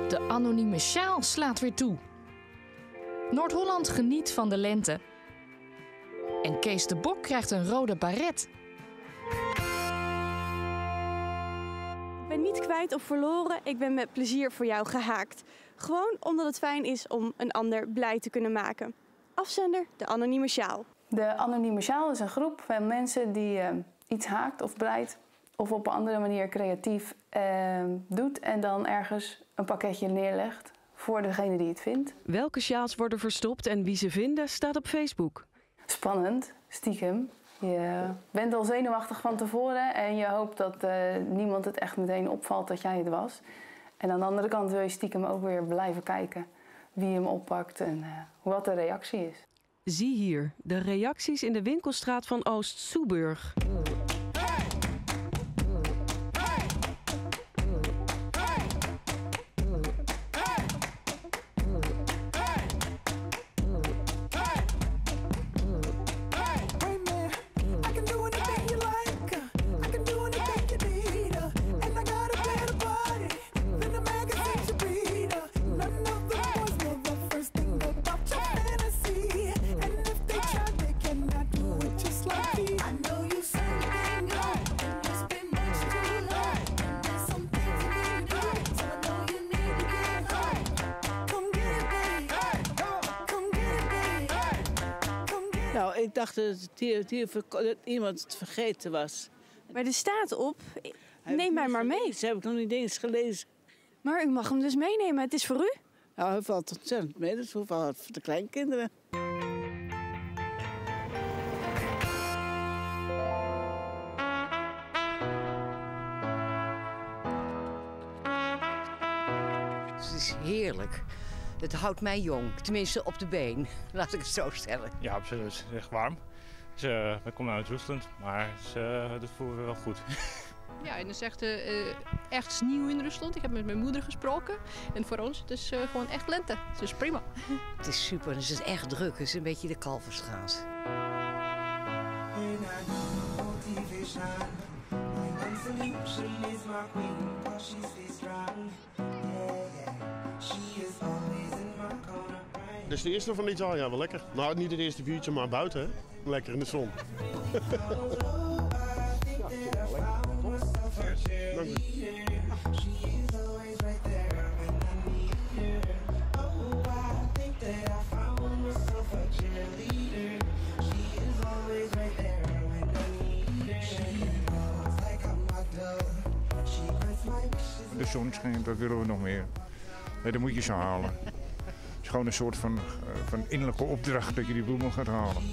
De anonieme sjaal slaat weer toe. Noord-Holland geniet van de lente. En Kees de Bok krijgt een rode baret. Ik ben niet kwijt of verloren, ik ben met plezier voor jou gehaakt. Gewoon omdat het fijn is om een ander blij te kunnen maken. Afzender, de anonieme sjaal. De anonieme sjaal is een groep van mensen die iets haakt of breidt of op een andere manier creatief doet en dan ergens een pakketje neerlegt voor degene die het vindt. Welke sjaals worden verstopt en wie ze vinden staat op Facebook. Spannend, stiekem. Je bent al zenuwachtig van tevoren en je hoopt dat niemand het echt meteen opvalt dat jij het was. En aan de andere kant wil je stiekem ook weer blijven kijken wie hem oppakt en wat de reactie is. Zie hier de reacties in de winkelstraat van Oost-Soeburg. Ik dacht dat dat iemand het vergeten was. Maar er staat op, Hij neem mij heeft maar niet mee. gelezen, heb ik nog niet eens gelezen. Maar u mag hem dus meenemen, het is voor u. Hij valt ontzettend mee, dat is vooral voor de kleinkinderen. Het is heerlijk. Het houdt mij jong, tenminste op de been, laat ik het zo stellen. Ja, absoluut. Het is echt warm. Dus we komen uit Rusland, maar dat voelen we wel goed. Ja, en het is echt sneeuw in Rusland. Ik heb met mijn moeder gesproken. En voor ons het is gewoon echt lente. Het is prima. Het is super, het is echt druk. Het is een beetje de Kalverstraat. Dit is de eerste van dit jaar, ja, wel lekker. Nou, niet het eerste biertje, maar buiten, hè. Lekker in de zon. Dank u. De zon schijnt, dat willen we nog meer. Nee, dat moet je zo halen. Het is gewoon een soort van innerlijke opdracht dat je die bloemen gaat halen.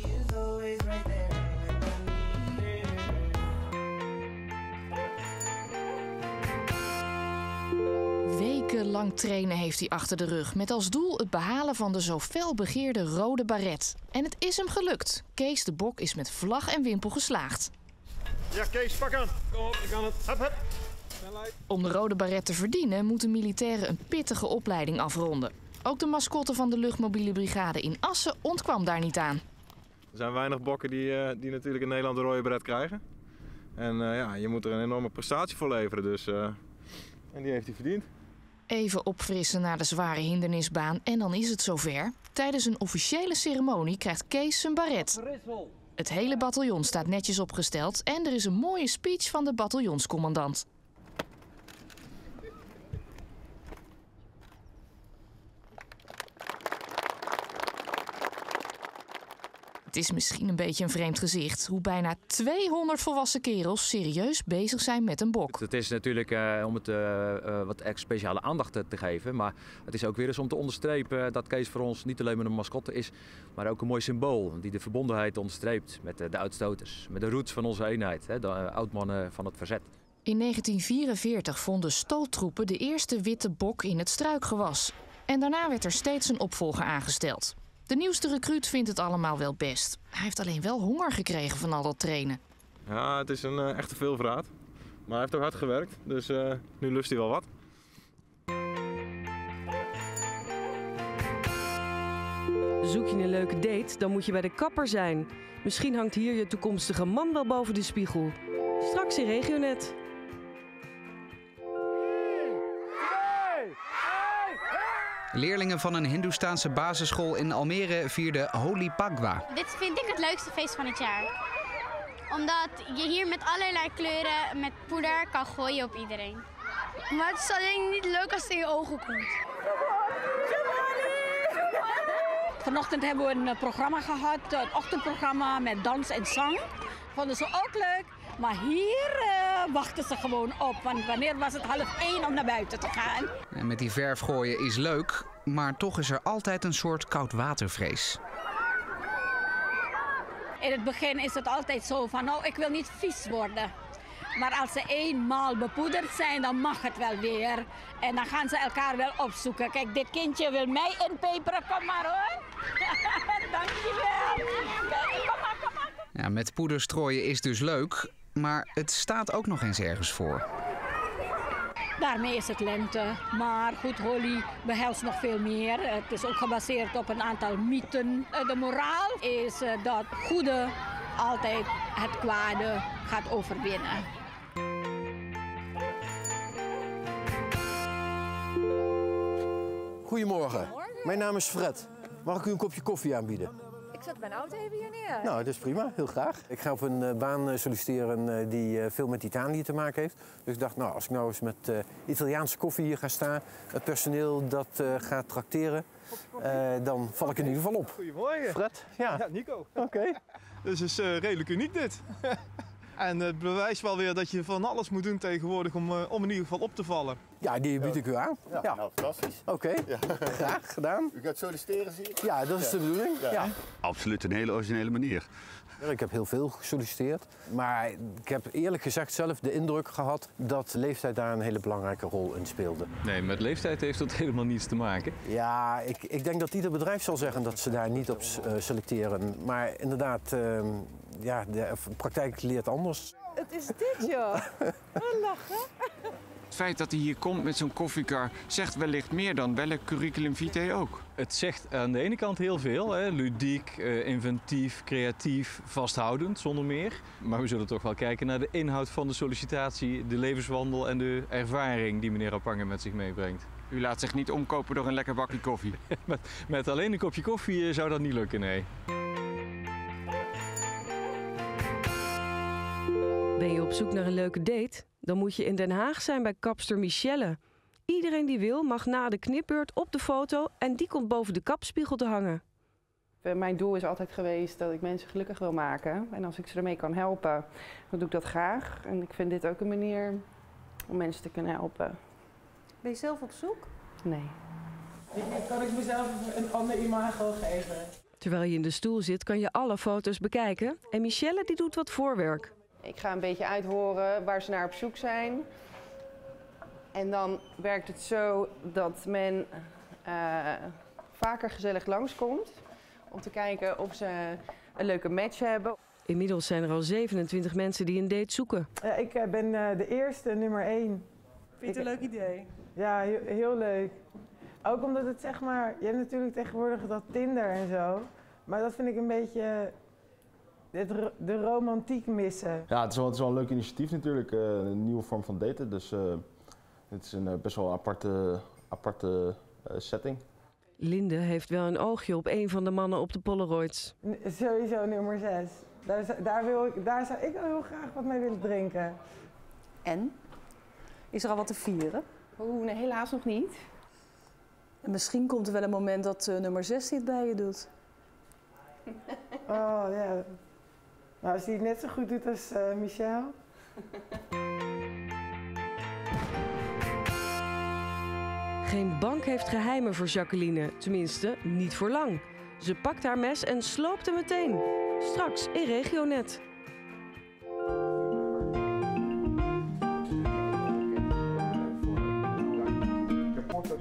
Wekenlang trainen heeft hij achter de rug met als doel het behalen van de zo fel begeerde rode baret. En het is hem gelukt. Kees de Bok is met vlag en wimpel geslaagd. Ja, Kees, pak aan. Kom op, je kan het. Hup, hup. Om de rode baret te verdienen moeten militairen een pittige opleiding afronden. Ook de mascotte van de luchtmobiele brigade in Assen ontkwam daar niet aan. Er zijn weinig bokken die natuurlijk in Nederland de rode baret krijgen. En je moet er een enorme prestatie voor leveren. Dus en die heeft hij verdiend. Even opfrissen na de zware hindernisbaan en dan is het zover. Tijdens een officiële ceremonie krijgt Kees zijn baret. Het hele bataljon staat netjes opgesteld en er is een mooie speech van de bataljonscommandant. Het is misschien een beetje een vreemd gezicht hoe bijna 200 volwassen kerels serieus bezig zijn met een bok. Het is natuurlijk om het wat extra speciale aandacht te geven, maar het is ook weer eens om te onderstrepen dat Kees voor ons niet alleen maar een mascotte is, maar ook een mooi symbool die de verbondenheid onderstreept met de uitstoters, met de roots van onze eenheid, hè, de oudmannen van het verzet. In 1944 vonden stoottroepen de eerste witte bok in het struikgewas. En daarna werd er steeds een opvolger aangesteld. De nieuwste recruut vindt het allemaal wel best. Hij heeft alleen wel honger gekregen van al dat trainen. Ja, het is een echte veelvraat. Maar hij heeft ook hard gewerkt, dus nu lust hij wel wat. Zoek je een leuke date, dan moet je bij de kapper zijn. Misschien hangt hier je toekomstige man wel boven de spiegel. Straks in Regionet. 3, 2, 1. Leerlingen van een Hindoestaanse basisschool in Almere vierden Holi Pagwa. Dit vind ik het leukste feest van het jaar. Omdat je hier met allerlei kleuren met poeder kan gooien op iedereen. Maar het is alleen niet leuk als het in je ogen komt. Vanochtend hebben we een programma gehad, een ochtendprogramma met dans en zang. Vonden ze ook leuk, maar hier wachten ze gewoon op. Want wanneer was het 12:30 om naar buiten te gaan? En met die verf gooien is leuk, maar toch is er altijd een soort koudwatervrees. In het begin is het altijd zo van, nou, ik wil niet vies worden. Maar als ze eenmaal bepoederd zijn, dan mag het wel weer. En dan gaan ze elkaar wel opzoeken. Kijk, dit kindje wil mij inpeperen. Kom maar hoor. Dankjewel. Kijk, kom maar, kom maar. Ja, met poeder strooien is dus leuk, maar het staat ook nog eens ergens voor. Daarmee is het lente. Maar goed, Holi behelst nog veel meer. Het is ook gebaseerd op een aantal mythen. De moraal is dat goede altijd het kwade gaat overwinnen. Goedemorgen. Mijn naam is Fred. Mag ik u een kopje koffie aanbieden? Ik zet mijn auto even hier neer. Nou, dat is prima. Heel graag. Ik ga op een baan solliciteren die veel met Italië te maken heeft. Dus ik dacht, nou, als ik nou eens met Italiaanse koffie hier ga staan, het personeel dat gaat trakteren, dan val ik in ieder geval op. Goedemorgen. Fred? Ja. Ja, Nico. Oké. Dus het is redelijk uniek dit. En het bewijst wel weer dat je van alles moet doen tegenwoordig om in ieder geval op te vallen. Ja, die bied ik u aan. Ja, ja. Nou, fantastisch. Oké, ja. Graag gedaan. U gaat solliciteren, zie ik? Ja, dat is de bedoeling. Ja. Ja. Absoluut een hele originele manier. Ik heb heel veel gesolliciteerd. Maar ik heb eerlijk gezegd zelf de indruk gehad dat leeftijd daar een hele belangrijke rol in speelde. Nee, met leeftijd heeft dat helemaal niets te maken. Ja, ik denk dat ieder bedrijf zal zeggen dat ze daar niet op selecteren. Maar inderdaad, ja, de praktijk leert anders. Het is dit, joh. Wat lachen. Het feit dat hij hier komt met zo'n koffiekar zegt wellicht meer dan welk curriculum vitae ook. Het zegt aan de ene kant heel veel, hè? Ludiek, inventief, creatief, vasthoudend, zonder meer. Maar we zullen toch wel kijken naar de inhoud van de sollicitatie, de levenswandel en de ervaring die meneer Apange met zich meebrengt. U laat zich niet omkopen door een lekker bakje koffie. Met alleen een kopje koffie zou dat niet lukken, nee. Ben je op zoek naar een leuke date? Dan moet je in Den Haag zijn bij kapster Michelle. Iedereen die wil mag na de knipbeurt op de foto en die komt boven de kapspiegel te hangen. Mijn doel is altijd geweest dat ik mensen gelukkig wil maken. En als ik ze ermee kan helpen, dan doe ik dat graag. En ik vind dit ook een manier om mensen te kunnen helpen. Ben je zelf op zoek? Nee. Kan ik mezelf een ander imago geven? Terwijl je in de stoel zit, kan je alle foto's bekijken. En Michelle die doet wat voorwerk. Ik ga een beetje uithoren waar ze naar op zoek zijn. En dan werkt het zo dat men vaker gezellig langskomt om te kijken of ze een leuke match hebben. Inmiddels zijn er al 27 mensen die een date zoeken. Ja, ik ben de eerste, nummer 1. Vind je het een leuk idee? Ja, heel, heel leuk. Ook omdat het zeg maar, je hebt natuurlijk tegenwoordig dat Tinder en zo. Maar dat vind ik een beetje de romantiek missen. Ja, het is wel een leuk initiatief natuurlijk. Een nieuwe vorm van daten. Dus het is een best wel aparte setting. Linde heeft wel een oogje op een van de mannen op de Polaroids. Sowieso nummer 6. Daar zou ik wel heel graag wat mee willen drinken. En? Is er al wat te vieren? Oeh, nee, helaas nog niet. En misschien komt er wel een moment dat nummer 6 dit bij je doet. Oh ja. Nou, als die het net zo goed doet als Michel. Geen bank heeft geheimen voor Jacqueline. Tenminste, niet voor lang. Ze pakt haar mes en sloopt hem meteen. Straks in Regionet.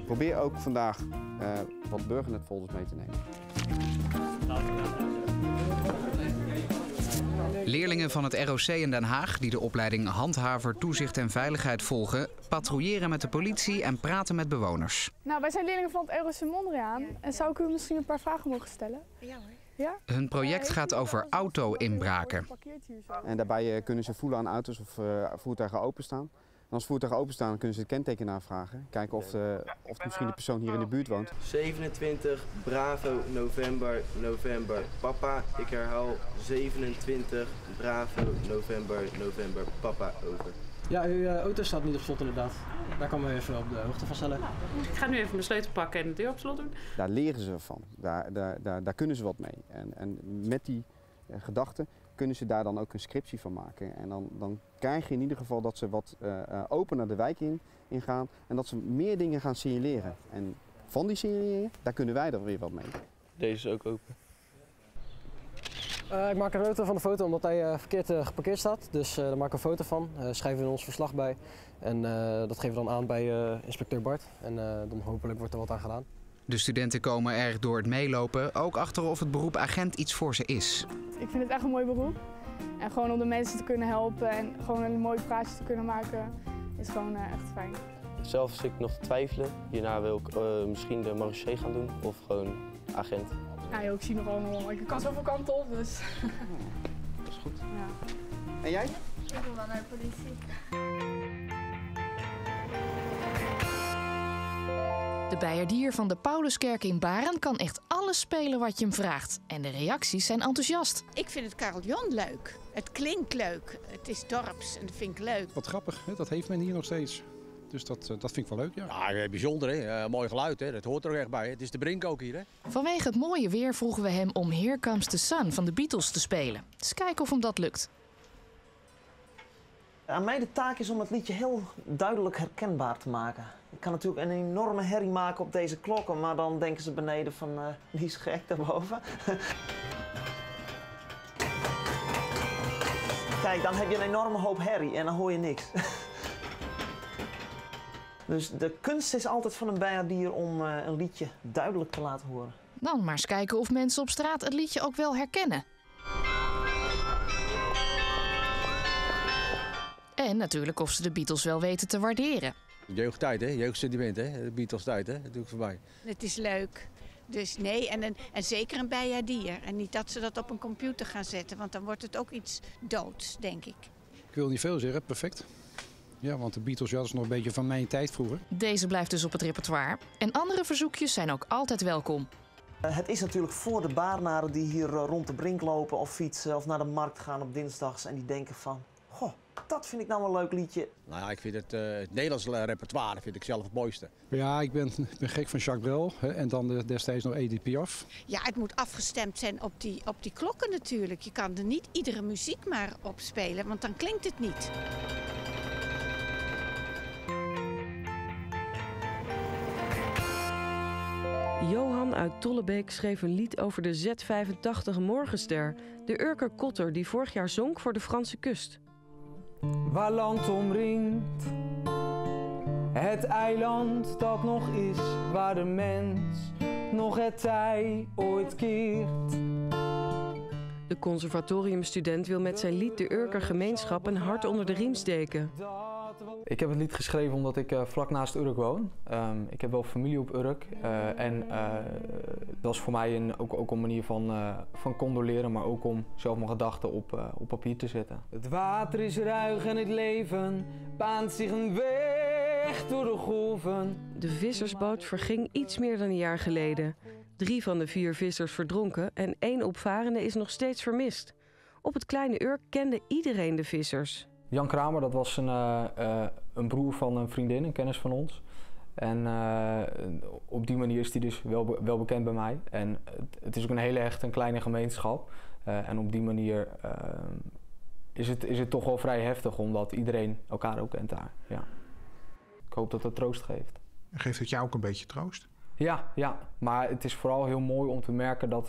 Probeer ook vandaag wat Burgernet-folders mee te nemen. Leerlingen van het ROC in Den Haag, die de opleiding Handhaver, Toezicht en Veiligheid volgen, patrouilleren met de politie en praten met bewoners. Nou, wij zijn leerlingen van het ROC Mondriaan en zou ik u misschien een paar vragen mogen stellen? Ja hoor. Ja? Hun project gaat over auto-inbraken. En daarbij kunnen ze voelen aan auto's of voertuigen openstaan. En als voertuigen openstaan, dan kunnen ze het kenteken navragen. Kijken of, of misschien de persoon hier in de buurt woont. 27 Bravo November November Papa. Ik herhaal 27 Bravo November November Papa over. Ja, uw auto staat niet op slot inderdaad. Daar kan we even op de hoogte van stellen. Ik ga nu even mijn sleutel pakken en de deur op slot doen. Daar leren ze van. Daar kunnen ze wat mee. En met die gedachte kunnen ze daar dan ook een scriptie van maken. En dan krijg je in ieder geval dat ze wat opener de wijk in gaan en dat ze meer dingen gaan signaleren. En van die signaleringen, daar kunnen wij dan weer wat mee. Deze is ook open. Ik maak een foto van de foto omdat hij verkeerd geparkeerd staat. Dus daar maak ik een foto van, schrijven we in ons verslag bij. En dat geven we dan aan bij inspecteur Bart. En dan hopelijk wordt er wat aan gedaan. De studenten komen er door het meelopen ook achter of het beroep agent iets voor ze is. Ik vind het echt een mooi beroep. En gewoon om de mensen te kunnen helpen en gewoon een mooi praatje te kunnen maken is gewoon echt fijn. Zelf zit ik nog te twijfelen. Hierna wil ik misschien de marechaussee gaan doen of gewoon agent. Ja, joh, ik zie nog allemaal. Ik kan zoveel kanten op, dus. Dat is goed. Ja. En jij? Ik wil wel naar de politie. De bijerdier van de Pauluskerk in Baarn kan echt alles spelen wat je hem vraagt. En de reacties zijn enthousiast. Ik vind het carillon leuk. Het klinkt leuk. Het is dorps en dat vind ik leuk. Wat grappig, hè? Dat heeft men hier nog steeds. Dus dat vind ik wel leuk, ja. Ja, bijzonder, hè? Mooi geluid, hè? Dat hoort er ook echt bij. Het is de brink ook hier, hè? Vanwege het mooie weer vroegen we hem om Here Comes the Sun van de Beatles te spelen. Dus kijken of hem dat lukt. Aan mij de taak is om het liedje heel duidelijk herkenbaar te maken. Ik kan natuurlijk een enorme herrie maken op deze klokken, maar dan denken ze beneden van die is gek daarboven. Kijk, dan heb je een enorme hoop herrie en dan hoor je niks. Dus de kunst is altijd van een bijaardier om een liedje duidelijk te laten horen. Dan maar eens kijken of mensen op straat het liedje ook wel herkennen. En natuurlijk of ze de Beatles wel weten te waarderen. Jeugdtijd, hè? Jeugdsentiment, hè? De Beatles-tijd, hè? Dat doe ik voorbij. Het is leuk. Dus nee, en zeker een bijaardier. En niet dat ze dat op een computer gaan zetten, want dan wordt het ook iets doods, denk ik. Ik wil niet veel zeggen, perfect. Ja, want de Beatles, ja, dat is nog een beetje van mijn tijd vroeger. Deze blijft dus op het repertoire. En andere verzoekjes zijn ook altijd welkom. Het is natuurlijk voor de Baarnaren die hier rond de brink lopen of fietsen of naar de markt gaan op dinsdags en die denken van, goh, dat vind ik nou een leuk liedje. Nou ja, ik vind het Nederlandse repertoire vind ik zelf het mooiste. Ja, ik ben gek van Jacques Brel, hè, en dan destijds nog Edith Piaf. Ja, het moet afgestemd zijn op die klokken natuurlijk. Je kan er niet iedere muziek maar op spelen, want dan klinkt het niet. Johan uit Tollebeek schreef een lied over de Z85 Morgenster, de Urker kotter die vorig jaar zonk voor de Franse kust. Waar land omringt, het eiland dat nog is, waar de mens nog het tij ooit keert. De conservatoriumstudent wil met zijn lied de Urker gemeenschap een hart onder de riem steken. Ik heb het lied geschreven omdat ik vlak naast Urk woon. Ik heb wel familie op Urk en dat is voor mij ook een manier van condoleren, maar ook om zelf mijn gedachten op papier te zetten. Het water is ruig en het leven baant zich een weg door de golven. De vissersboot verging iets meer dan een jaar geleden. 3 van de 4 vissers verdronken en 1 opvarende is nog steeds vermist. Op het kleine Urk kende iedereen de vissers. Jan Kramer, dat was een broer van een vriendin, een kennis van ons. En op die manier is die dus wel bekend bij mij. En het is ook een hele hechte en kleine gemeenschap. En op die manier is het toch wel vrij heftig, omdat iedereen elkaar ook kent daar. Ja. Ik hoop dat dat troost geeft. Geeft het jou ook een beetje troost? Ja, ja, maar het is vooral heel mooi om te merken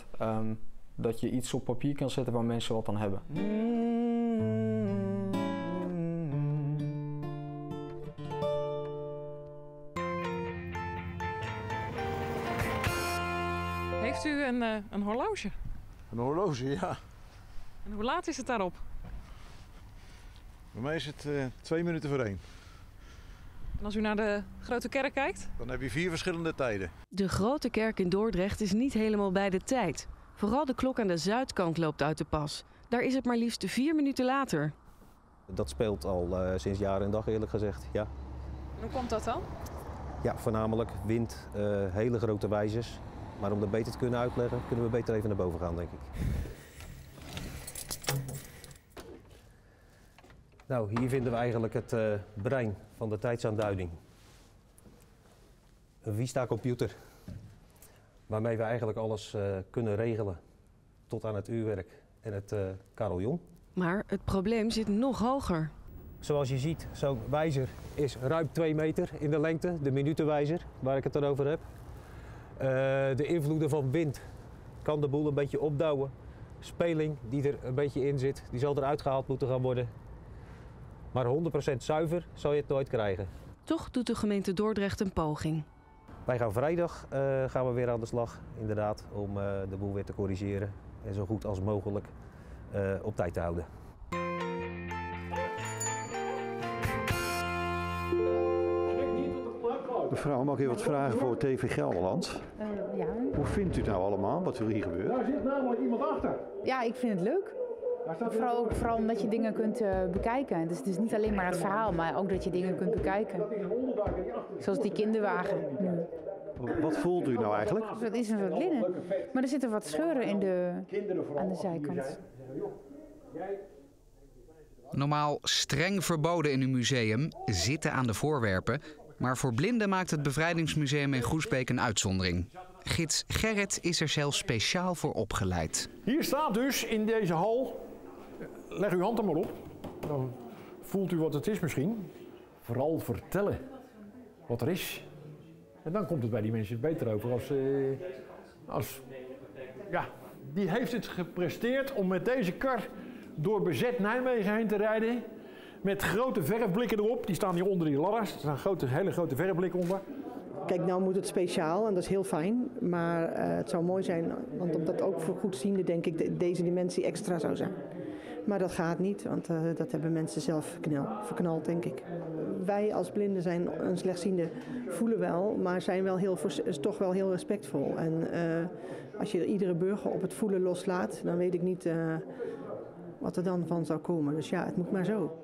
dat je iets op papier kan zetten waar mensen wat aan hebben. Heeft u een horloge? Een horloge, ja. En hoe laat is het daarop? Bij mij is het 12:58. En als u naar de Grote Kerk kijkt? Dan heb je 4 verschillende tijden. De Grote Kerk in Dordrecht is niet helemaal bij de tijd. Vooral de klok aan de zuidkant loopt uit de pas. Daar is het maar liefst 4 minuten later. Dat speelt al sinds jaar en dag eerlijk gezegd, ja. En hoe komt dat dan? Ja, voornamelijk wind, hele grote wijzers. Maar om dat beter te kunnen uitleggen, kunnen we beter even naar boven gaan, denk ik. Nou, hier vinden we eigenlijk het brein van de tijdsaanduiding. Een Vista-computer, waarmee we eigenlijk alles kunnen regelen tot aan het uurwerk en het carillon. Maar het probleem zit nog hoger. Zoals je ziet, zo'n wijzer is ruim 2 meter in de lengte, de minutenwijzer waar ik het dan over heb. De invloeden van wind kan de boel een beetje opdouwen. Speling die er een beetje in zit, die zal eruit gehaald moeten gaan worden. Maar 100% zuiver zal je het nooit krijgen. Toch doet de gemeente Dordrecht een poging. Wij gaan vrijdag gaan we weer aan de slag, inderdaad, om de boel weer te corrigeren en zo goed als mogelijk op tijd te houden. Mevrouw, mag ik u wat vragen voor TV Gelderland? Ja. Hoe vindt u het nou allemaal, wat er hier gebeurt? Daar zit namelijk iemand achter. Ja, ik vind het leuk. Vooral omdat je dingen kunt bekijken. Dus het is niet alleen maar het verhaal, maar ook dat je dingen kunt bekijken. Zoals die kinderwagen nu. Wat voelt u nou eigenlijk? Dat is een soort linnen. Maar er zitten wat scheuren in aan de zijkant. Normaal streng verboden in een museum, zitten aan de voorwerpen. Maar voor blinden maakt het Bevrijdingsmuseum in Groesbeek een uitzondering. Gids Gerrit is er zelfs speciaal voor opgeleid. Hier staat dus in deze hal, leg uw hand er maar op, dan voelt u wat het is misschien. Vooral vertellen wat er is. En dan komt het bij die mensen beter over als ja, die heeft het gepresteerd om met deze kar door bezet Nijmegen heen te rijden. Met grote verfblikken erop, die staan hier onder die ladders. Er staan hele grote verfblikken onder. Kijk, nou moet het speciaal en dat is heel fijn. Maar het zou mooi zijn, want omdat ook voor goedzienden denk ik deze dimensie extra zou zijn. Maar dat gaat niet, want dat hebben mensen zelf verknald, denk ik. Wij als blinden zijn en slechtzienden voelen wel, maar zijn wel toch wel heel respectvol. En als je iedere burger op het voelen loslaat, dan weet ik niet wat er dan van zou komen. Dus ja, het moet maar zo.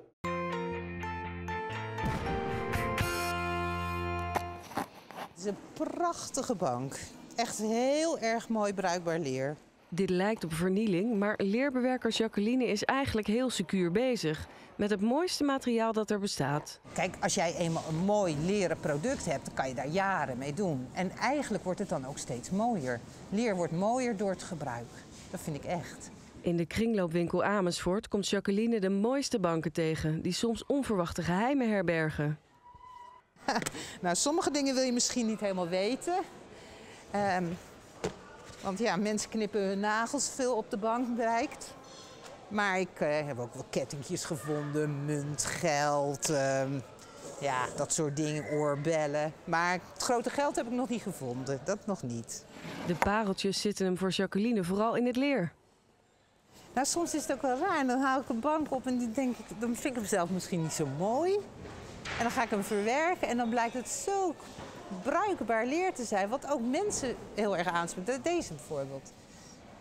Het is een prachtige bank. Echt heel erg mooi bruikbaar leer. Dit lijkt op vernieling, maar leerbewerker Jacqueline is eigenlijk heel secuur bezig. Met het mooiste materiaal dat er bestaat. Kijk, als jij eenmaal een mooi leren product hebt, dan kan je daar jaren mee doen. En eigenlijk wordt het dan ook steeds mooier. Leer wordt mooier door het gebruik. Dat vind ik echt. In de kringloopwinkel Amersfoort komt Jacqueline de mooiste banken tegen, die soms onverwachte geheimen herbergen. Nou, sommige dingen wil je misschien niet helemaal weten. Want ja, mensen knippen hun nagels veel op de bank, blijkt. Maar ik heb ook wel kettingjes gevonden, munt, geld, ja, dat soort dingen, oorbellen. Maar het grote geld heb ik nog niet gevonden, dat nog niet. De pareltjes zitten hem voor Jacqueline vooral in het leer. Nou, soms is het ook wel raar. En dan haal ik een bank op en die denk ik, dan vind ik hem zelf misschien niet zo mooi. En dan ga ik hem verwerken en dan blijkt het zo bruikbaar leer te zijn. Wat ook mensen heel erg aanspreekt. Deze bijvoorbeeld.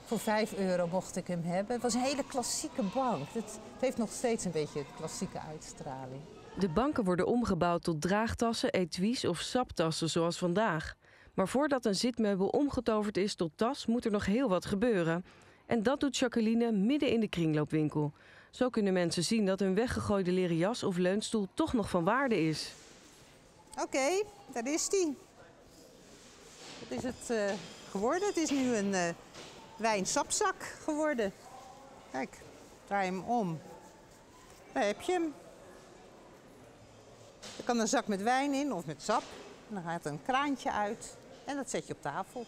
Voor €5 mocht ik hem hebben. Het was een hele klassieke bank. Het heeft nog steeds een beetje klassieke uitstraling. De banken worden omgebouwd tot draagtassen, etuis of saptassen zoals vandaag. Maar voordat een zitmeubel omgetoverd is tot tas, moet er nog heel wat gebeuren. En dat doet Jacqueline midden in de kringloopwinkel. Zo kunnen mensen zien dat hun weggegooide leren jas of leunstoel toch nog van waarde is. Oké, daar is die. Wat is het geworden? Het is nu een wijnsapzak geworden. Kijk, draai hem om. Daar heb je hem. Er kan een zak met wijn in of met sap. En dan gaat een kraantje uit en dat zet je op tafel.